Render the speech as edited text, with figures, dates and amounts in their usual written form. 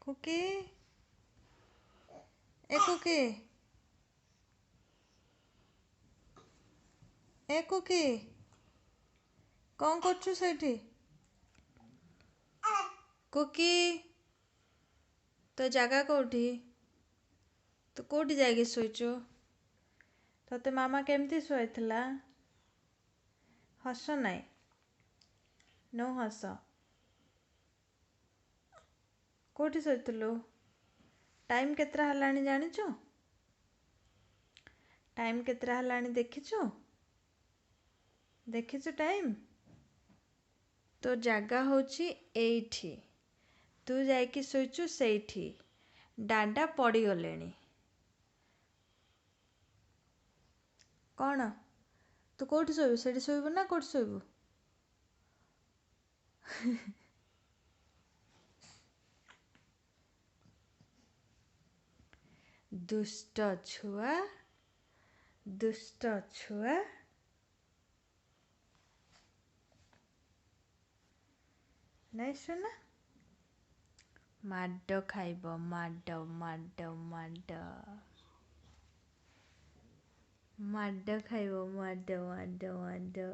Cookie, ଏ cookie, ଏ cookie, କ'ଣ କରୁଛୁ ସେଇଠି? କୁକି, ତୋ ଜାଗା କେଉଁଠି? ତୁ କେଉଁଠି ଯାଇକି ଶୋଇଛୁ? ତୋତେ ମାମା କେମିତି ଶୁଆଇଥିଲା? ହସ ନାହିଁ, ନୋ ହସ। କେଉଁଠି ଶୋଇଥିଲୁ? ଟାଇମ୍ କେତେଟା ହେଲାଣି ଜାଣିଛୁ? ଟାଇମ୍ କେତେଟା ହେଲାଣି ଦେଖିଛୁ? ଦେଖିଛୁ ଟାଇମ୍? ତୋ ଜାଗା ହେଉଛି ଏଇଠି, ତୁ ଯାଇକି ଶୋଇଛୁ ସେଇଠି। ଦାଦା ପଡ଼ିଗଲେଣି। କ'ଣ ତୁ କେଉଁଠି ଶୋଇବୁ? ସେଇଠି ଶୋଇବୁ ନା କେଉଁଠି ଶୋଇବୁ? ଦୁଷ୍ଟ ଛୁଆ, ଦୁଷ୍ଟ ଛୁଆ। ନାଇଁ ଶୁଣ, ମାଡ଼ ଖାଇବ, ମାଡ଼ ମାଡ଼ ମାଡ଼ ମାଡ଼ ଖାଇବ, ମାଡ଼ ମାଡ଼ ମାଡ଼।